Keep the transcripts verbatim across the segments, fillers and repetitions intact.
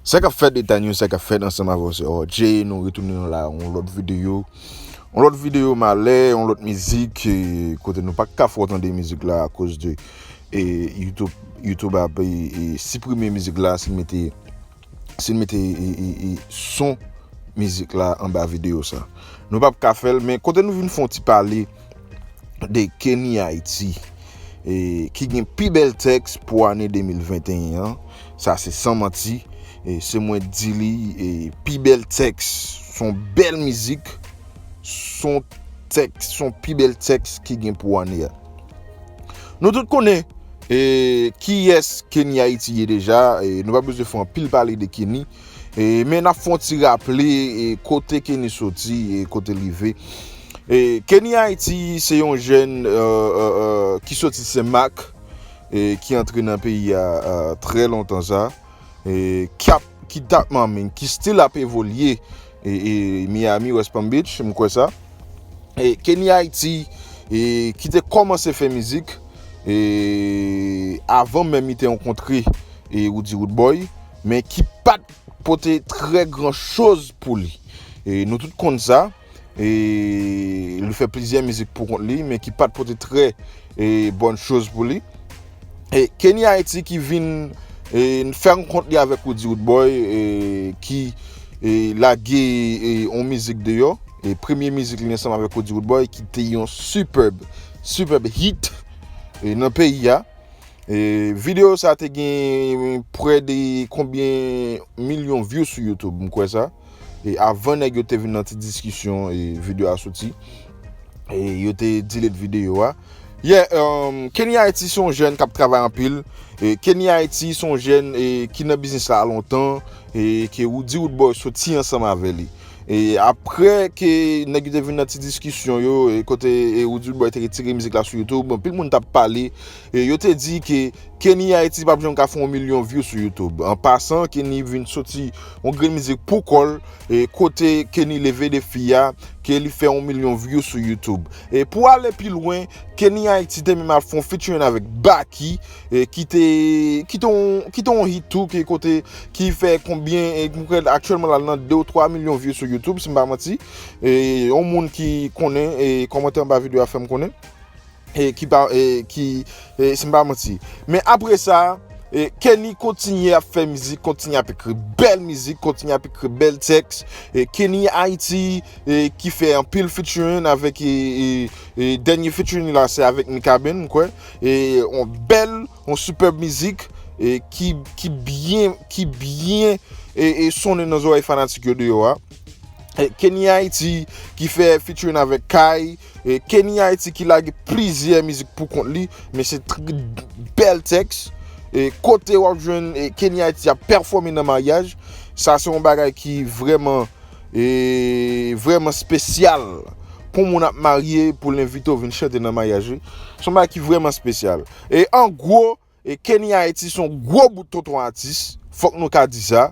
Sa k ap fèt, Etanyou, sa k ap fèt ansanm avè w, se R J. Nou retounen la, yon lòt videyo. Yon lòt videyo malè, yon lòt mizik, eh, kote nou pa ka fè w tande mizik la akoz de, eh, YouTube, YouTube ap, eh, eh, siprime mizik la si n mete, si n mete, eh, eh, eh, son mizik la anba videyo sa. Nou p ap ka fè l, men kote nou vin fè yon ti pale de Kenny Haiti, e, ki gen pi bèl tèks pou ane de mil venteyen an. Sa se san manti. E, se mwen k di li, e, pi bèl tèks, s on bèl mizik, s on tèks, s on pi bèl tèks ki gen pou ane a. Nou tout konnen, e, kiyès Kenny Haiti ye deja, e, nou pa bezwen fè anpil pale de Kenny, e, men n ap fè yon ti raple, e, kote Kenny soti, e, kote l rive. E, Kenny Haiti se yon jèn, e, e, e, ki soti Senmak, e, ki antre nan peyi a, e, trè lontan sa, e, k ap, ki t ap manmen, ki still ap evolye, e, e, Miami, West Palm Beach, m kwè sa. E, Kenny Haiti, e, ki te kòmanse fè mizik, e, avan menm li te rankontre, e, Roody Roodboy, men ki pa t pote trè gran choz pou li. E, nou tout konn sa. E, li fè plizyè mizik pou kont li, men ki pa t pote trè, e, bòn choz pou li. E, Kenny Haiti ki vin, e, fè rankont li avèk Roody Roodboy, e, ki, e, lage, e, yon mizik deyò. E, premye mizik li ansanm avèk Roody Roodboy, ki te yon superb, superb hit, e, nan peyi a. E, videyo sa te gen prè de konbyen milyon view sou YouTube, m kwè sa. E, avan nèg yo te vin nan ti diskisyon, e, videyo a soti. E, yo te delete videyo a. Yeah, um, Kenny Haiti se yon jèn k ap travay anpil. E, Kenny Haiti se yon jèn, e, ki nan biznis la lontan, e, ke Roody Roodboy soti ansanm avè li. E, apre ke nèg yo te vin nan ti diskisyon yo, e, kote, e, Roody Roodboy te retire mizik la sou YouTube, anpil moun t ap pale, e, yo te di ke Kenny Haiti p ap janm ka fè yon milyon view sou YouTube. An pasan, Kenny vin soti yon grenn mizik pou kò l, e, kote Kenny leve defi a, ke li fè yon milyon view sou YouTube. E pou ale pi lwen, Kenny Haiti te menm al fè yon featuring avèk Baky, e, ki te, ki te yon, ki te yon hit tou, ki kote, ki fè konbyen, e, m kwè aktyèlman l al nan de ou twa milyon view sou YouTube, si m pa manti. E, yon moun ki konnen, e, kòmantè anba videyo a fè m konnen. E, ki pa, e, ki, e, si m pa manti. Men apre sa, e, Kenny kontinye ap fè mizik, kontinye ap ekri bèl mizik, kontinye ap ekri bèl tèks. E, Kenny Haiti, e, ki fè anpil featuring avèk, e, e, e, dènye featuring la, se avèk Mikaben, m kwè. E, yon bèl, yon superb mizik, e, ki, ki byen, ki byen, e, e, sonnen nan zòrèy fanatik yo deyò a. E, Kenny Haiti ki fè featuring avèk Kai. E, Kenny Haiti ki lage plizyè mizik pou kont li, men se tr-, bèl tèks. E, kote w ap jwenn, e, Kenny Haiti ap pèfòme nan maryaj. Sa se yon bagay ki vrèman, e, vrèman espesyal. Pou moun ap marye, pou l envite w vin chante nan maryaj li. Se yon bagay ki vrèman espesyal. E an gwo, e Kenny Haiti se yon gwo bout tonton atis, fòk nou ka di sa.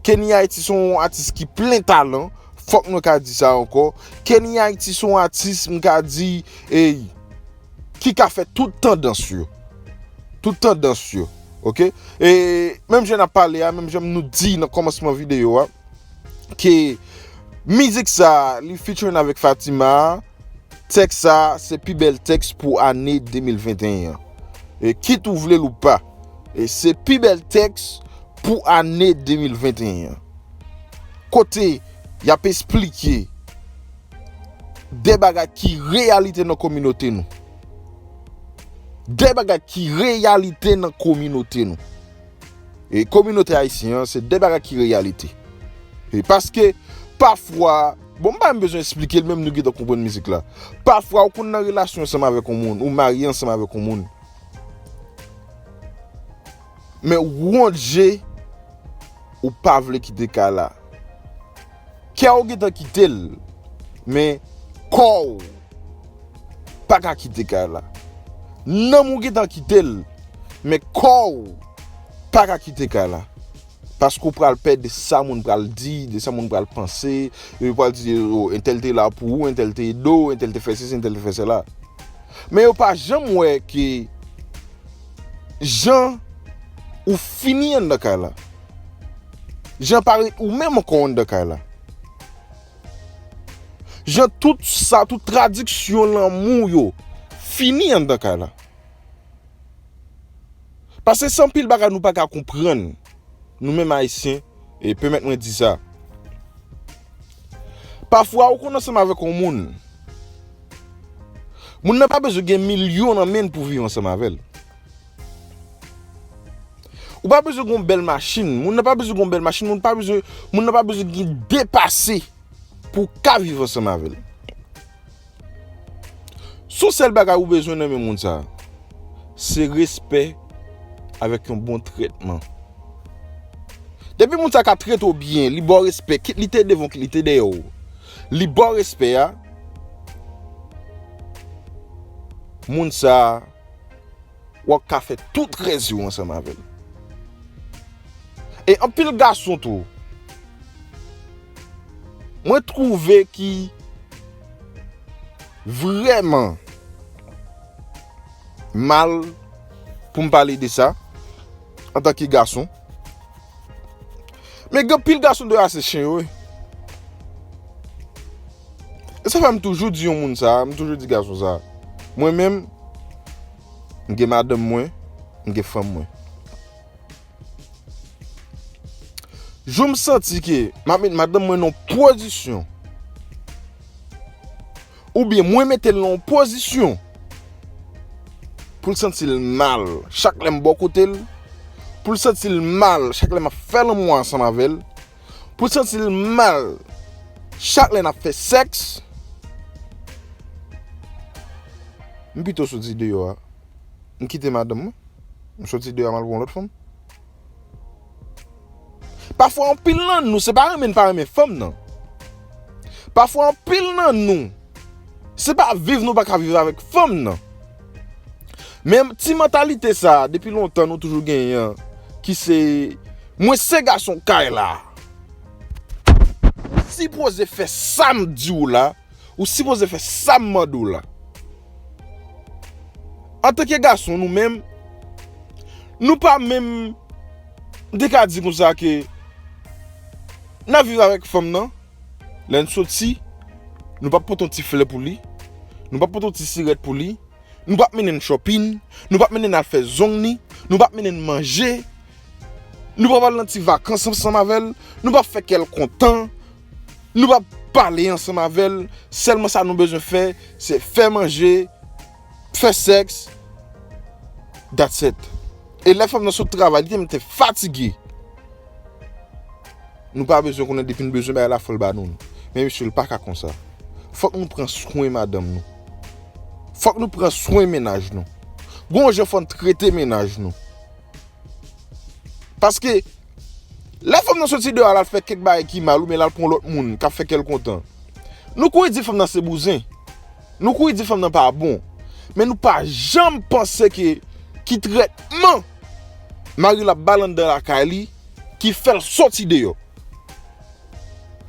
Kenny Haiti se yon atis ki plen talan, fòk nou ka di sa ankò. Kenny Haiti se yon atis, m ka di, ey, ki ka fè tout tandans yo. Tout tandans yo. Oke? E menm jan n ap pale a, menm jan nou di nan kòmansman videyo a, ke mizik sa, li featuring avèk Fatima, tèks sa, se pi bèl tèks pou ane de mil venteyen an. E kit ou vle l ou pa, e se pi bèl tèks pou ane de mil venteyen an. Kote y ap esplike de bagay ki reyalite nan kominote nou. De bagay ki reyalite nan kominote nou. E kominote ayisyen an, se de bagay ki reyalite. E paske, pafwa, bon, m pa menm bezwen esplike l, menm nou gentan konprann mizik la. Pafwa, ou konn nan relasyon ansanm avèk yon moun, ou marye ansanm avèk yon moun. Men ou wonje, ou pa vle kite kay la. Kè w gentan kite l, men kò w pa ka kite kay la. Nanm ou gentan kite l, men kò w pa ka kite kay la. Paske w pral pè de sa moun pral di, de sa moun pral panse, yo pral di, "Oh, entèl te la pou ou, entèl te ede w, entèl te fè sesi, entèl te fè sela." Men yo pa janm wè ke jan ou fini anndan kay la, Jan pa ret ou menm ankò anndan kay la. Jan tout sa, tout tradiksyon lanmou yo fini anndan kay la. Paske se anpil bagay nou pa ka konprann, nou menm Ayisyen, e pèmèt mwen di sa. Pafwa, ou konn ansanm avèk yon moun, moun nan pa bezwen gen milyon nan men l pou viv ansanm avè l. Ou pa bezwen gen yon bèl machin, moun nan pa bezwen gen yon bèl machin, moun pa bezwen, moun nan pa bezwen gen depase pou w ka viv ansanm avè l. Se yon sèl bagay ou bezwen nan men moun sa, se respè avèk yon bon trètman. Depi moun sa ka trete w byen, li ba w respè, kit li te devan w, kit li te dèyè w, li ba w respè a, moun sa, w ap ka fè tout rès yo ansanm avè l. E anpil gason tou, mwen twouve ki vrèman mal pou m pale de sa antanke gason. Men gen anpil gason deyò a se chen yo ye. E sa fè m toujou di yon moun sa, m toujou di gason sa. Mwen menm, m gen madanm mwen, m gen fanm mwen. Jou m santi ke m ap met madanm mwen nan yon pozisyon, oubyen mwen mete l nan yon pozisyon pou l santi l mal chak lè m bò kote l, pou l santi l mal chak lè m ap fè lanmou ansanm avè l, pou l santi l mal chak lè n ap fè sèks, m pito soti deyò a. M kite madanm mwen, m soti deyò a, m al pran yon lòt fanm. Pafwa, anpil nan nou, se pa renmen n pa renmen fanm nan. Pafwa, anpil nan nou, se pa viv nou pa ka viv avèk fanm nan. Men ti mantalite sa, depi lontan, nou toujou genyen an, ki se, mwen se gason kay la. Ou sipoze fè sa m di w la, ou sipoze fè sa m mande w la. Antanke gason, nou menm, nou pa menm, m te ka di konsa ke n ap viv avèk fanm nan, lè n soti, nou p ap pote yon ti flè pou li, nou p ap pote yon ti sirèt pou li, nou p ap mennen n shopping, nou p ap mennen n al fè zong ni, nou p ap mennen n manje, nou p ap al nan ti vakans ansanm avè l, nou p ap fè kè l kontan, nou p ap pale ansanm avè l, sèlman sa nou bezwen fè, se fè manje, fè sèks, that's it. E lè fanm nan sot travay, li te mete fatige. Nou pa bezwen konnen depi n bezwen bagay la fò l ba nou l. Men mesye, l pa ka konsa. Fòk nou pran swen madanm nou. Fòk nou pran swen mennaj nou. Gon jan fò n trete mennaj nou. Paske lè fanm nan soti deyò a, l al fè kèk bagay ki mal, oubyen l al pran lòt moun k ap fè kè l kontan, nou kouri di fanm nan se bouzen. Nou kouri di fanm nan pa bon. Men nou pa janm panse ke ki trètman mari l ap ba l anndan lakay li ki fè l soti deyò.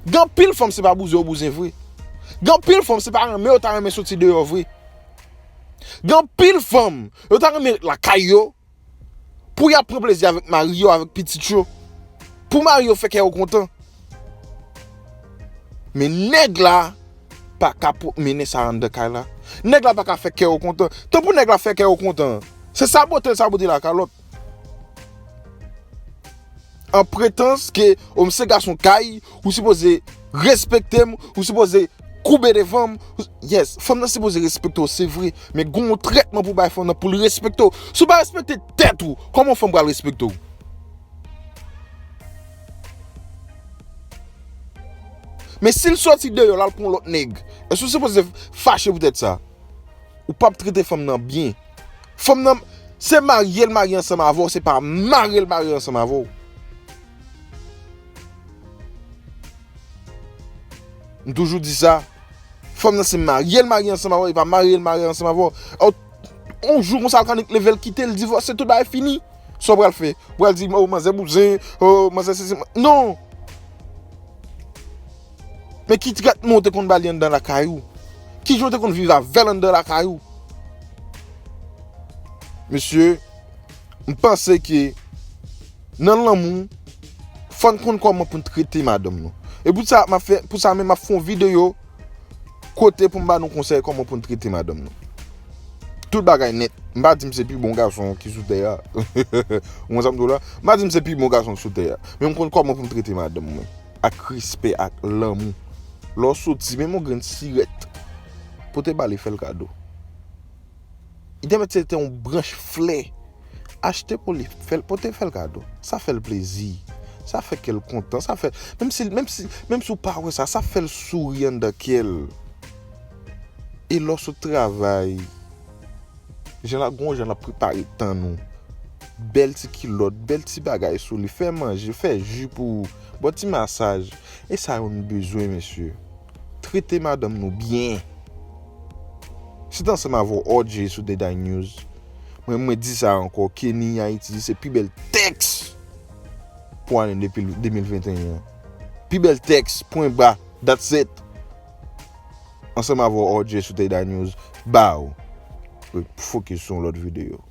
Gen anpil fanm se pa bouzen yo bouzen vre. Gen anpil fanm se pa renmen yo ta renmen soti deyò vre. Gen anpil fanm yo ta renmen ret lakay yo pou y ap pran plezi avèk mari yo, avèk pitit yo, pou mari yo fè kè yo kontan. Men nèg la pa ka pwòp mennen sa anndan kay la. Nèg la pa ka fè kè yo kontan. Tan pou nèg la fè kè yo kontan, se sabote l sabote lakalòt. An pretans ke, o, m se gason kay, ou sipoze respekte m, ou sipoze koube devan m. Yes, fanm nan sipoze respekte w, se vre. Men gon yon trètman pou bay fanm nan pou l respekte w. Si w pa respekte tèt ou, kòman yon fanm pral respekte w? Men si l soti deyò, l al pran yon lòt nèg, èske w sipoze fache poutèt sa? Ou p ap trete fanm nan byen. Fanm nan, se marye l marye ansanm avè w, se pa mare l mare ansanm avè w. M toujou di sa. Fanm nan se marye l marye ansanm avè w, e pa mare l mare ansanm avè w. Yon jou konsa, l ka nik leve l kite l, divòse, tout bagay fini. Sa w pral fè? Ou pral di, o, manzè bouzen, o, manzè sesi, non! Men ki trètman w te konn ba li anndan lakay ou? Kijan w te konn viv avè l anndan lakay ou? Mesye, m panse ke nan lanmou, Fò n konn kòman pou n trete madanm nou. E pou sa, m ap fè, pou sa menm, m ap fè yon videyo kote pou m ba nou konsèy kòman pou n trete madanm nou. Tout bagay nèt. M pa di m se pi bon gason ki sou tè a. Ou konn sa m di w la? M pa di m se pi bon gason ki sou tè a. Men m konn kòman pou m trete madanm mwen. Ak respè, ak lanmou. Lè w soti, menm yon grenn sirèt, pote ba li, fè l kado. Li te mèt se te yon branch flè. Achte pou li, fè l, pote fè l kado. Sa fè l plezi. Sa fè kè l kontan. Sa fè, menm si, menm si, menm si w pa wè sa, sa fè l souri anndan kè l. E lè w sot travay, jan l ap, gon jan l ap prepare tann ou. Bèl ti kilòt, bèl ti bagay sou li. Fè manje, fè ji pou ou. Ba w ti masaj. E sa yo n bezwen, mesye. Trete madanm nou byen. Se te ansanm avè w, R J, sou The Dying News. Mwen, mwen di sa ankò, Kenny Haiti se pi bèl tèks pou ane de mil venteyen an. Pi bèl tèks, pwen ba, that's it. Ansanm avè w, R J, sou The Dying News, ba w. Fokis sou yon lòt videyo.